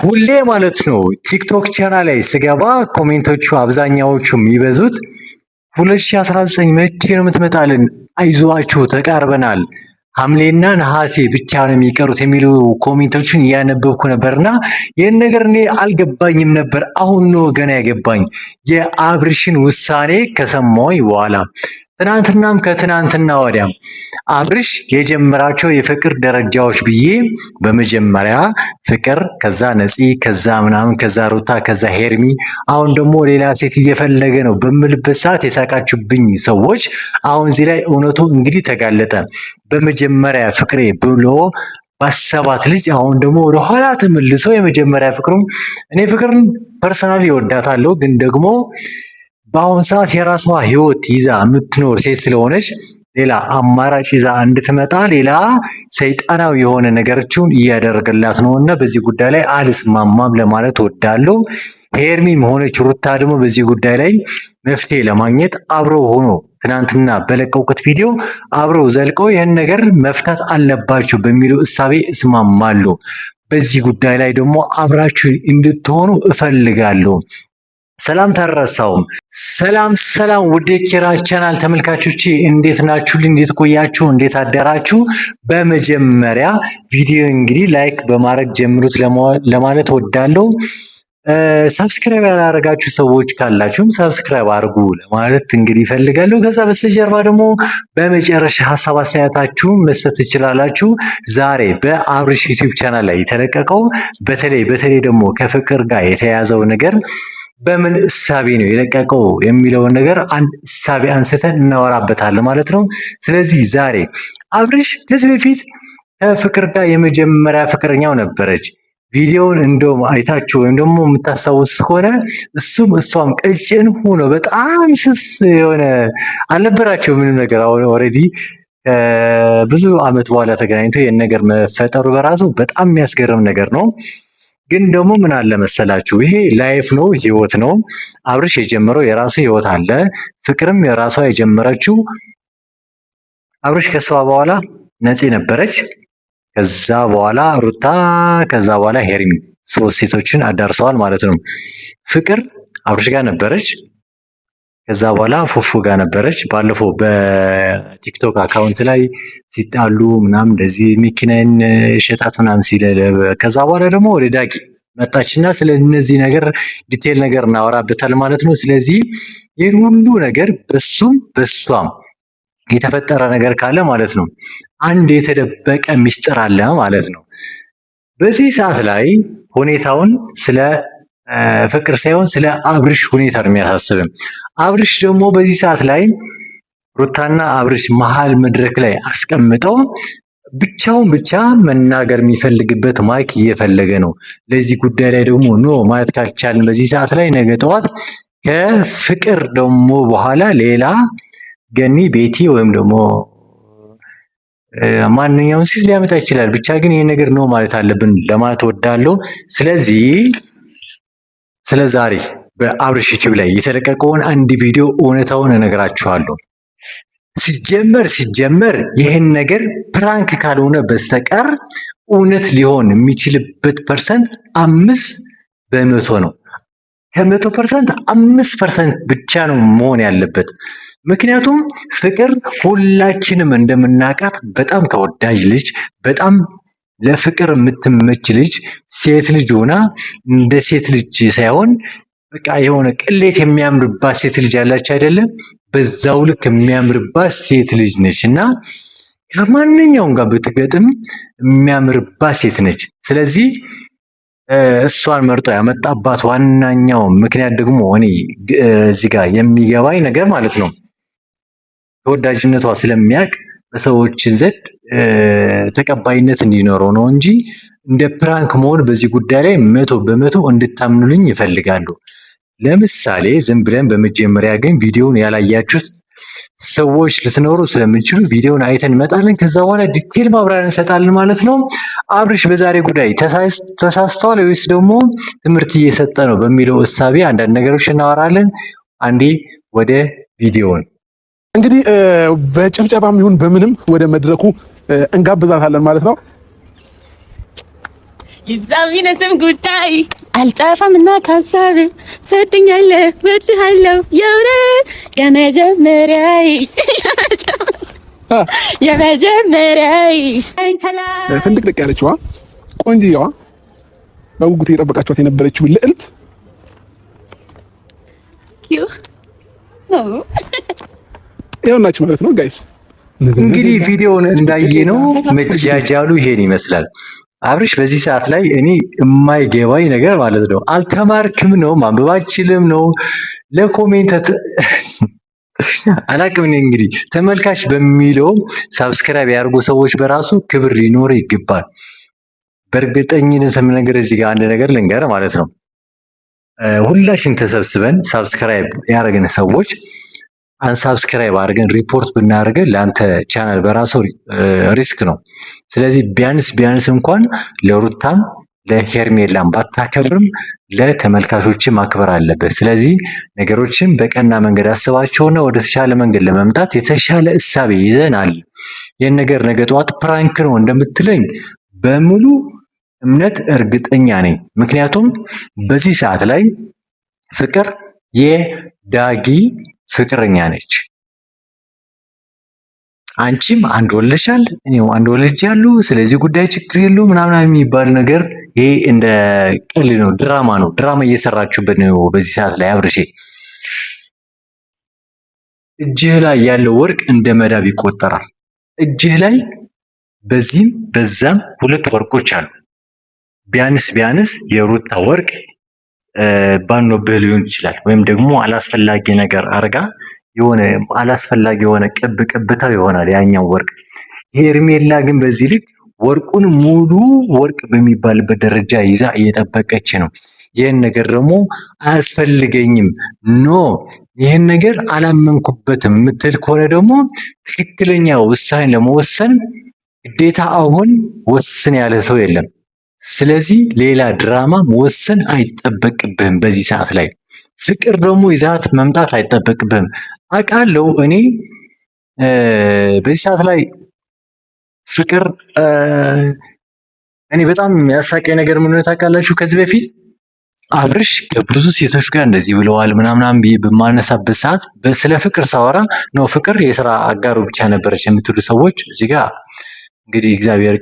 ሁሌ ማለት ነው ቲክቶክ ቻናል ላይ ስገባ comment ኦቹ አብዛኛዎቹ የሚበዙት 2019 መቼ ነው የምትመጣልን? አይዟችሁ ተቃርበናል፣ ሐምሌና ነሐሴ ብቻ ነው የሚቀሩት የሚሉ comment ኦችን እያነበብኩ ነበርና ይህን ነገር እኔ አልገባኝም ነበር። አሁን ነው ገና የገባኝ የአብርሽን ውሳኔ ከሰማሁኝ በኋላ። ትናንትናም ከትናንትና ወዲያም አብርሽ የጀመራቸው የፍቅር ደረጃዎች ብዬ በመጀመሪያ ፍቅር፣ ከዛ ነፂ፣ ከዛ ምናምን፣ ከዛ ሩታ፣ ከዛ ሄርሚ፣ አሁን ደግሞ ሌላ ሴት እየፈለገ ነው በምልበት ሰዓት የሳቃችሁብኝ ሰዎች አሁን እዚህ ላይ እውነቱ እንግዲህ ተጋለጠ። በመጀመሪያ ፍቅሬ ብሎ ባሰባት ልጅ አሁን ደግሞ ወደኋላ ተመልሶ የመጀመሪያ ፍቅሩም እኔ ፍቅርን personally እወዳታለሁ ግን ደግሞ በአሁን ሰዓት የራሷ ህይወት ይዛ የምትኖር ሴት ስለሆነች ሌላ አማራጭ ይዛ እንድትመጣ ሌላ ሰይጣናዊ የሆነ ነገሮችን እያደረገላት ነው እና በዚህ ጉዳይ ላይ አልስማማም ለማለት እወዳለሁ። ሄርሚም ሆነች ሩታ ደግሞ በዚህ ጉዳይ ላይ መፍትሄ ለማግኘት አብረው ሆኖ ትናንትና በለቀቁት ቪዲዮ አብረው ዘልቀው ይህን ነገር መፍታት አለባቸው በሚለው እሳቤ እስማማለሁ። በዚህ ጉዳይ ላይ ደግሞ አብራችሁ እንድትሆኑ እፈልጋለሁ። ሰላም ታረሳውም። ሰላም ሰላም፣ ውድ ኪራ ቻናል ተመልካቾቼ እንዴት ናችሁ? እንዴት ቆያችሁ? እንዴት አደራችሁ? በመጀመሪያ ቪዲዮ እንግዲህ like በማድረግ ጀምሩት ለማለት እወዳለሁ። subscribe ያላደረጋችሁ ሰዎች ካላችሁም subscribe አድርጉ ለማለት እንግዲህ እፈልጋለሁ። ከዛ በስተጀርባ ደግሞ በመጨረሻ ሀሳብ አስተያየታችሁን መስጠት ትችላላችሁ። ዛሬ በአብርሽ ዩቲዩብ ቻናል ላይ የተለቀቀው በተለይ በተለይ ደግሞ ከፍቅር ጋር የተያያዘው ነገር በምን እሳቤ ነው የለቀቀው የሚለውን ነገር አንድ እሳቤ አንስተን እናወራበታለን ማለት ነው። ስለዚህ ዛሬ አብርሽ ከዚህ በፊት ከፍቅር ጋር የመጀመሪያ ፍቅረኛው ነበረች። ቪዲዮውን እንደውም አይታችሁ ወይም ደግሞ የምታስታውሱት ከሆነ እሱም እሷም ቀጭን ሆኖ በጣም ስስ የሆነ አልነበራቸው ምንም ነገር። አሁን already ብዙ አመት በኋላ ተገናኝቶ ይህን ነገር መፈጠሩ በራሱ በጣም የሚያስገርም ነገር ነው። ግን ደግሞ ምን አለ መሰላችሁ ይሄ life ነው፣ ህይወት ነው። አብርሽ የጀመረው የራሱ ህይወት አለ። ፍቅርም የራሷ የጀመረችው አብርሽ ከሷ በኋላ ነፂ ነበረች። ከዛ በኋላ ሩታ፣ ከዛ በኋላ ሄርሚ፣ ሶስት ሴቶችን አዳርሰዋል ማለት ነው። ፍቅር አብርሽ ጋር ነበረች። ከዛ በኋላ ፉፉ ጋር ነበረች። ባለፈው በቲክቶክ account ላይ ሲጣሉ ምናምን እንደዚህ መኪናን ሸጣት ምናምን ሲል ከዛ በኋላ ደግሞ ወደ ዳጊ መጣችና ስለ እነዚህ ነገር detail ነገር እናወራበታል ማለት ነው። ስለዚህ ይህን ሁሉ ነገር በሱም በሷም የተፈጠረ ነገር ካለ ማለት ነው አንድ የተደበቀ ሚስጥር አለ ማለት ነው። በዚህ ሰዓት ላይ ሁኔታውን ስለ ፍቅር ሳይሆን ስለ አብርሽ ሁኔታ ነው የሚያሳስብም። አብርሽ ደግሞ በዚህ ሰዓት ላይ ሩታና አብርሽ መሀል መድረክ ላይ አስቀምጠው ብቻውን ብቻ መናገር የሚፈልግበት mic እየፈለገ ነው። ለዚህ ጉዳይ ላይ ደግሞ no ማለት ካልቻልን በዚህ ሰዓት ላይ ነገ ጠዋት ከፍቅር ደግሞ በኋላ ሌላ ገኒ ቤቲ ወይም ደግሞ ማንኛውም ሴት ሊያመጣ ይችላል። ብቻ ግን ይሄን ነገር no ማለት አለብን ለማለት እወዳለሁ። ስለዚህ ስለ ዛሬ በአብርሽ ዩቲዩብ ላይ የተለቀቀውን አንድ ቪዲዮ እውነታውን እነግራችኋለሁ። ሲጀመር ሲጀመር ይህን ነገር prank ካልሆነ በስተቀር እውነት ሊሆን የሚችልበት percent 5% ነው። ከ100% 5% ብቻ ነው መሆን ያለበት። ምክንያቱም ፍቅር ሁላችንም እንደምናውቃት በጣም ተወዳጅ ልጅ፣ በጣም ለፍቅር የምትመች ልጅ፣ ሴት ልጅ ሆና እንደ ሴት ልጅ ሳይሆን በቃ የሆነ ቅሌት የሚያምርባት ሴት ልጅ ያላች አይደለም፣ በዛው ልክ የሚያምርባት ሴት ልጅ ነች እና ከማንኛውም ጋር ብትገጥም የሚያምርባት ሴት ነች። ስለዚህ እሷን መርጦ ያመጣባት ዋናኛው ምክንያት ደግሞ እኔ እዚህ ጋር የሚገባኝ ነገር ማለት ነው ተወዳጅነቷ ስለሚያውቅ በሰዎች ዘንድ ተቀባይነት እንዲኖረው ነው እንጂ እንደ prank መሆን በዚህ ጉዳይ ላይ 100% እንድታምኑልኝ ይፈልጋሉ። ለምሳሌ ዝም ብለን በመጀመሪያ ግን ቪዲዮውን ያላያችሁት ሰዎች ልትኖሩ ስለምችሉ ቪዲዮውን አይተን እንመጣለን። ከዛ በኋላ detail ማብራሪያ እንሰጣለን ማለት ነው። አብርሽ በዛሬ ጉዳይ ተሳስተዋል ወይስ ደግሞ ትምህርት እየሰጠ ነው በሚለው እሳቤ አንዳንድ ነገሮች እናወራለን። አንዴ ወደ ቪዲዮውን እንግዲህ በጭብጨባም ይሁን በምንም ወደ መድረኩ እንጋብዛታለን ማለት ነው። ይብዛም ይነስም ጉዳይ አልጠፋምና ካሳብ ሰጥኛለህ ወድሃለሁ የእውነት የመጀመሪያዬ የመጀመሪያዬ ፍንድቅድቅ ያለችዋ ቆንጅየዋ በጉጉት እየጠበቃችኋት የነበረችው ልዕልት ይኸውናችሁ ማለት ነው guys። እንግዲህ ቪዲዮውን እንዳየነው መጃጃሉ ይሄን ይመስላል። አብርሽ በዚህ ሰዓት ላይ እኔ የማይገባኝ ነገር ማለት ነው አልተማርክም ነው ማንበብ አልችልም ነው ለ comment አላቅም። እኔ እንግዲህ ተመልካች በሚለው subscribe ያደርጉ ሰዎች በራሱ ክብር ሊኖር ይገባል። በእርግጠኝነት ነገር እዚህ ጋር አንድ ነገር ልንገር ማለት ነው ሁላችን ተሰብስበን subscribe ያደረግን ሰዎች unsubscribe አድርገን ሪፖርት ብናደርገ ለአንተ ቻናል በራሱ risk ነው። ስለዚህ ቢያንስ ቢያንስ እንኳን ለሩታም ለሄርሜላም ባታከብርም ለተመልካቾች ማክበር አለበት። ስለዚህ ነገሮችን በቀና መንገድ አስባቸውና ወደ ተሻለ መንገድ ለመምጣት የተሻለ እሳቤ ይዘናል። ይህን ነገር ነገ ጠዋት prank ነው እንደምትለኝ በሙሉ እምነት እርግጠኛ ነኝ። ምክንያቱም በዚህ ሰዓት ላይ ፍቅር የዳጊ ፍቅረኛ ነች። አንቺም አንድ ወልደሻል፣ እኔው አንድ ወልጃለሁ። ስለዚህ ጉዳይ ችግር የለውም ምናምን የሚባል ነገር ይሄ እንደ ቀልድ ነው፣ ድራማ ነው። ድራማ እየሰራችሁበት ነው በዚህ ሰዓት ላይ አብርሼ። እጅህ ላይ ያለው ወርቅ እንደ መዳብ ይቆጠራል። እጅህ ላይ በዚህም በዛም ሁለት ወርቆች አሉ። ቢያንስ ቢያንስ የሩታ ወርቅ ባኖብህ ሊሆን ይችላል። ወይም ደግሞ አላስፈላጊ ነገር አርጋ የሆነ አላስፈላጊ የሆነ ቅብ ቅብታው ይሆናል ያኛው ወርቅ። ሄርሜላ ግን በዚህ ልክ ወርቁን ሙሉ ወርቅ በሚባልበት ደረጃ ይዛ እየጠበቀች ነው። ይህን ነገር ደግሞ አያስፈልገኝም፣ no ይህን ነገር አላመንኩበትም የምትል ከሆነ ደግሞ ትክክለኛ ውሳኔ ለመወሰን ግዴታ አሁን ወስን ያለ ሰው የለም። ስለዚህ ሌላ ድራማ መወሰን አይጠበቅብህም በዚህ ሰዓት ላይ። ፍቅር ደግሞ ይዛት መምጣት አይጠበቅብህም። አውቃለሁ እኔ በዚህ ሰዓት ላይ ፍቅር እኔ በጣም የሚያሳቀኝ ነገር ምን ሆነ ታውቃላችሁ? ከዚህ በፊት አብርሽ ከብዙ ሴቶች ጋር እንደዚህ ብለዋል ምናምናም ብዬ በማነሳበት ሰዓት ስለ ፍቅር ሳወራ ነው ፍቅር የስራ አጋሩ ብቻ ነበረች የምትሉ ሰዎች እዚህ ጋር እንግዲህ እግዚአብሔር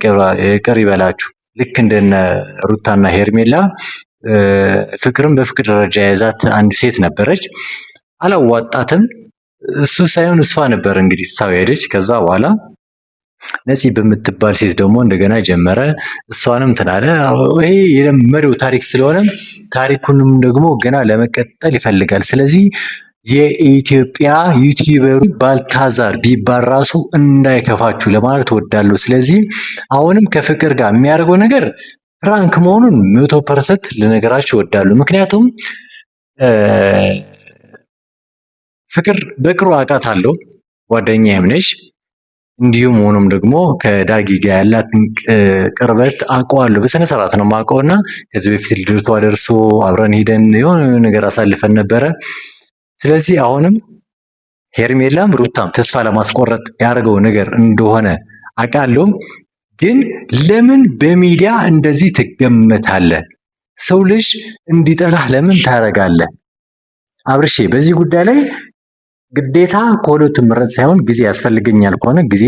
ይቅር ይበላችሁ። ልክ እንደነ ሩታና ሄርሜላ ፍቅርም በፍቅር ደረጃ የያዛት አንድ ሴት ነበረች። አላዋጣትም። እሱ ሳይሆን እሷ ነበር እንግዲህ ሳው ሄደች። ከዛ በኋላ ነፂ በምትባል ሴት ደግሞ እንደገና ጀመረ። እሷንም ትናለ። ይሄ የለመደው ታሪክ ስለሆነ ታሪኩንም ደግሞ ገና ለመቀጠል ይፈልጋል። ስለዚህ የኢትዮጵያ YouTuber ኡ ባልታዛር ቢባል ራሱ እንዳይከፋችሁ ለማለት እወዳለሁ። ስለዚህ አሁንም ከፍቅር ጋር የሚያደርገው ነገር prank መሆኑን 100% ልነገራችሁ እወዳለሁ። ምክንያቱም ፍቅር በቅርቡ አውቃታለሁ፣ ጓደኛዬም ነች። እንዲሁም ሆኖም ደግሞ ከዳጊ ጋር ያላትን ቅርበት አውቀዋለሁ። በስነ ስርዓት ነው የማውቀው እና ከዚህ በፊት ልደቷ ደርሶ አብረን ሄደን የሆነ ነገር አሳልፈን ነበረ። ስለዚህ አሁንም ሄርሜላም ሩታም ተስፋ ለማስቆረጥ ያደረገው ነገር እንደሆነ አውቃለሁ። ግን ለምን በሚዲያ እንደዚህ ትገመታለህ? ሰው ልጅ እንዲጠላህ ለምን ታደርጋለህ? አብርሼ በዚህ ጉዳይ ላይ ግዴታ ከሁለቱ ምረጥ ሳይሆን ጊዜ ያስፈልገኛል ከሆነ ጊዜ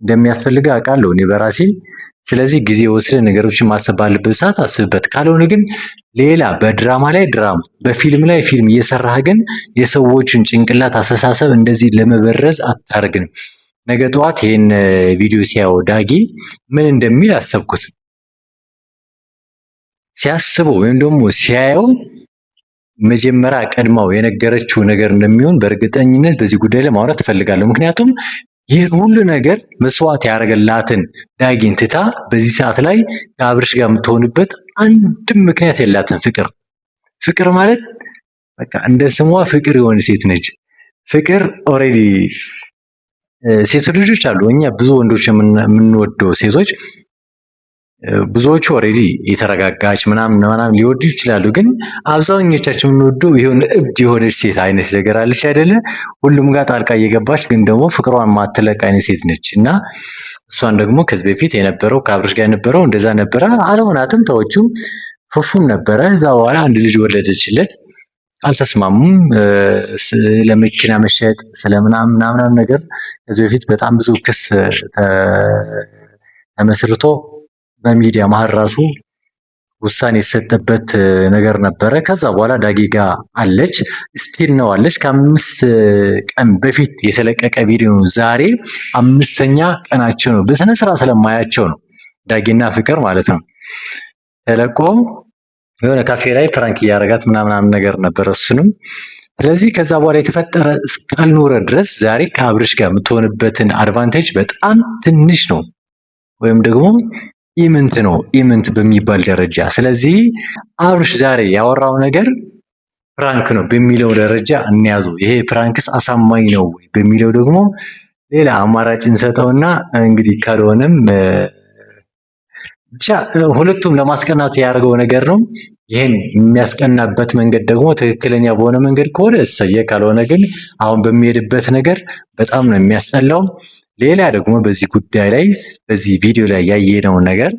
እንደሚያስፈልግህ አውቃለሁ እኔ በራሴ። ስለዚህ ጊዜ ወስደህ ነገሮችን ማሰብ ባለብህ ሰዓት አስብበት። ካልሆነ ግን ሌላ በድራማ ላይ ድራማ፣ በፊልም ላይ ፊልም እየሰራህ ግን የሰዎችን ጭንቅላት አስተሳሰብ እንደዚህ ለመበረዝ አታርግን። ነገ ጠዋት ይህን ቪዲዮ ሲያየው ዳጊ ምን እንደሚል አሰብኩት። ሲያስበው ወይም ደግሞ ሲያየው መጀመሪያ ቀድማው የነገረችው ነገር እንደሚሆን በእርግጠኝነት በዚህ ጉዳይ ላይ ማውራት እፈልጋለሁ። ምክንያቱም ይህን ሁሉ ነገር መስዋዕት ያደረገላትን ዳጊን ትታ በዚህ ሰዓት ላይ ከአብርሽ ጋር የምትሆንበት አንድም ምክንያት የላትም። ፍቅር ፍቅር ማለት በቃ እንደ ስሟ ፍቅር የሆነ ሴት ነች። ፍቅር already ሴት ልጆች አሉ። እኛ ብዙ ወንዶች የምንወደው ሴቶች ብዙዎቹ already የተረጋጋች ምናምን ምናምን ሊወዱ ይችላሉ። ግን አብዛኞቻችን የምንወደው የሆነ እብድ የሆነች ሴት አይነት ነገር አለች አይደለ? ሁሉም ጋር ጣልቃ እየገባች ግን ደግሞ ፍቅሯን ማትለቅ አይነት ሴት ነች እና እሷን ደግሞ ከዚህ በፊት የነበረው ከአብርሽ ጋር የነበረው እንደዛ ነበረ፣ አልሆናትም፣ ተወችው። ፉፉም ነበረ። እዛ በኋላ አንድ ልጅ ወለደችለት። አልተስማሙም። ስለመኪና መሸጥ ስለምናምን ምናምን ነገር ከዚህ በፊት በጣም ብዙ ክስ ተመስርቶ በሚዲያ መሀል ራሱ ውሳኔ የተሰጠበት ነገር ነበረ። ከዛ በኋላ ዳጊ ጋ አለች still ነው አለች። ከ5 ቀን በፊት የተለቀቀ ቪዲዮ ነው። ዛሬ አምስተኛ ቀናቸው ነው። በስነ ስርዓት ስለማያቸው ነው ዳጊና ፍቅር ማለት ነው። ተለቆ የሆነ ካፌ ላይ prank እያደረጋት ምናምናምን ነገር ነበር እሱንም። ስለዚህ ከዛ በኋላ የተፈጠረ እስካልኖረ ድረስ ዛሬ ከአብርሽ ጋር የምትሆንበትን advantage በጣም ትንሽ ነው፣ ወይም ደግሞ ኢምንት ነው፣ ኢምንት በሚባል ደረጃ። ስለዚህ አብርሽ ዛሬ ያወራው ነገር prank ነው በሚለው ደረጃ እንያዘው። ይሄ prank ስ አሳማኝ ነው ወይ በሚለው ደግሞ ሌላ አማራጭ እንሰጠውና እንግዲህ ካልሆነም ብቻ ሁለቱም ለማስቀናት ያደርገው ነገር ነው። ይህን የሚያስቀናበት መንገድ ደግሞ ትክክለኛ በሆነ መንገድ ከሆነ እሰየ፣ ካልሆነ ግን አሁን በሚሄድበት ነገር በጣም ነው የሚያስጠላው። ሌላ ደግሞ በዚህ ጉዳይ ላይ በዚህ ቪዲዮ ላይ ያየነው ነገር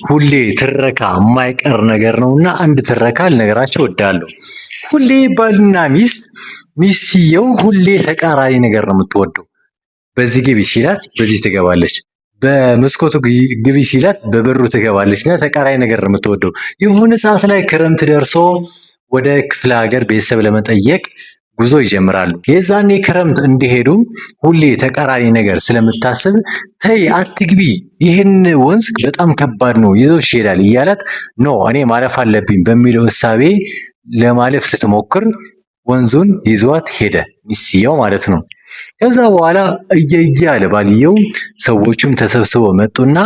ሁሌ ትረካ የማይቀር ነገር ነው እና አንድ ትረካ ልነግራቸው እወዳለሁ። ሁሌ ባልና ሚስት ሚስትየው ሁሌ ተቃራኒ ነገር ነው የምትወደው። በዚህ ግቢ ሲላት በዚህ ትገባለች። በመስኮቱ ግቢ ሲላት በበሩ ትገባለች እና ተቃራኒ ነገር ነው የምትወደው። የሆነ ሰዓት ላይ ክረምት ደርሶ ወደ ክፍለ ሀገር ቤተሰብ ለመጠየቅ ጉዞ ይጀምራሉ። የዛኔ ክረምት እንዲሄዱ ሁሌ ተቃራኒ ነገር ስለምታስብ ተይ አትግቢ፣ ይህን ወንዝ በጣም ከባድ ነው ይዞሽ ይሄዳል እያላት no እኔ ማለፍ አለብኝ በሚለው እሳቤ ለማለፍ ስትሞክር ወንዙን ይዟት ሄደ፣ ሚስትየው ማለት ነው። ከዛ በኋላ እየየ አለ ባልየው። ሰዎቹም ተሰብስበው መጡና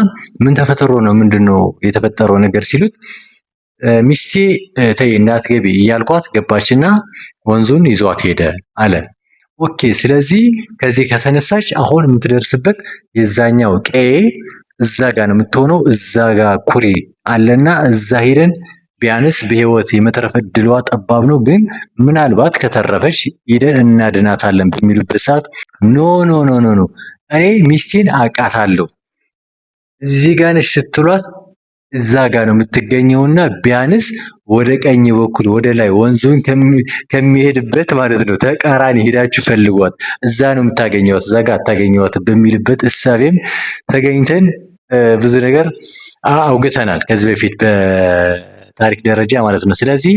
ምን ተፈጥሮ ነው፣ ምንድነው የተፈጠረው ነገር ሲሉት ሚስቴ ተይ እንዳትገቢ እያልኳት ገባችና ወንዙን ይዟት ሄደ አለ። Okay፣ ስለዚህ ከዚህ ከተነሳች አሁን የምትደርስበት የዛኛው ቀዬ እዛ ጋ ነው የምትሆነው። እዛ ጋ ኩሬ አለና እዛ ሄደን ቢያንስ በህይወት የመትረፍ እድሏ ጠባብ ነው፣ ግን ምናልባት ከተረፈች ሄደን እናድናታለን በሚሉበት ሰዓት no no no no no፣ እኔ ሚስቴን አውቃታለሁ፣ እዚህ ጋ ነች ስትሏት እዛ ጋ ነው የምትገኘውና ቢያንስ ወደ ቀኝ በኩል ወደ ላይ ወንዙን ከሚሄድበት ማለት ነው ተቃራኒ ሄዳችሁ ፈልጓት፣ እዛ ነው የምታገኘዋት፣ እዛ ጋ አታገኘዋት በሚልበት እሳቤም ተገኝተን ብዙ ነገር አውግተናል ከዚህ በፊት በታሪክ ደረጃ ማለት ነው። ስለዚህ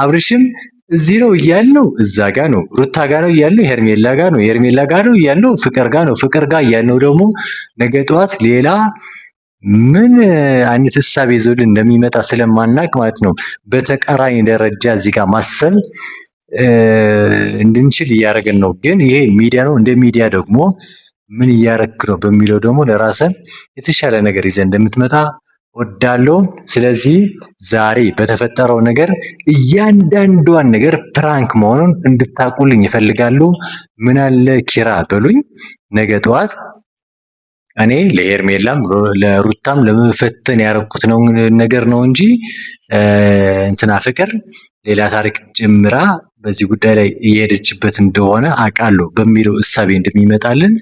አብርሽም እዚህ ነው እያልነው እዛ ጋ ነው፣ ሩታ ጋ ነው እያልነው ሄርሜላ ጋ ነው፣ ሄርሜላ ጋ ነው እያልነው ፍቅር ጋ ነው፣ ፍቅር ጋ እያልነው ደግሞ ነገ ጠዋት ሌላ ምን አይነት እሳቤ ይዞልን እንደሚመጣ ስለማናቅ ማለት ነው። በተቃራኒ ደረጃ እዚህ ጋር ማሰብ እንድንችል እያደረገን ነው። ግን ይሄ ሚዲያ ነው። እንደ ሚዲያ ደግሞ ምን እያረክ ነው በሚለው ደግሞ ለራስህ የተሻለ ነገር ይዘህ እንደምትመጣ ወዳለው። ስለዚህ ዛሬ በተፈጠረው ነገር እያንዳንዷን ነገር prank መሆኑን እንድታቁልኝ ይፈልጋሉ። ምን አለ ኪራ በሉኝ። ነገ ጠዋት እኔ ለሄርሜላም ለሩታም ለመፈተን ያረኩት ነው ነገር ነው እንጂ እንትና ፍቅር ሌላ ታሪክ ጀምራ በዚህ ጉዳይ ላይ እየሄደችበት እንደሆነ አውቃለሁ በሚለው እሳቤ እንደሚመጣልን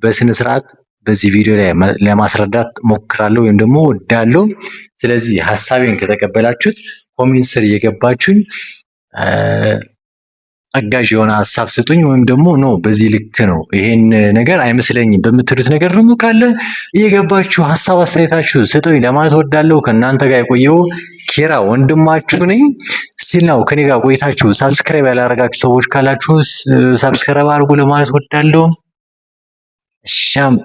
በስነ ስርዓት በዚህ ቪዲዮ ላይ ለማስረዳት ሞክራለሁ ወይም ደግሞ ወዳለሁ። ስለዚህ ሀሳቤን ከተቀበላችሁት comment ስር እየገባችሁኝ አጋዥ የሆነ ሀሳብ ስጡኝ፣ ወይም ደግሞ no በዚህ ልክ ነው ይሄን ነገር አይመስለኝም በምትሉት ነገር ደግሞ ካለ እየገባችሁ ሀሳብ አስተያየታችሁ ስጡኝ ለማለት ወዳለሁ። ከእናንተ ጋር የቆየው ኪራ ወንድማችሁ ነኝ። Still now ከኔ ጋር ቆይታችሁ subscribe ያላረጋችሁ ሰዎች ካላችሁ subscribe አድርጉ ለማለት ወዳለሁ። ሻም።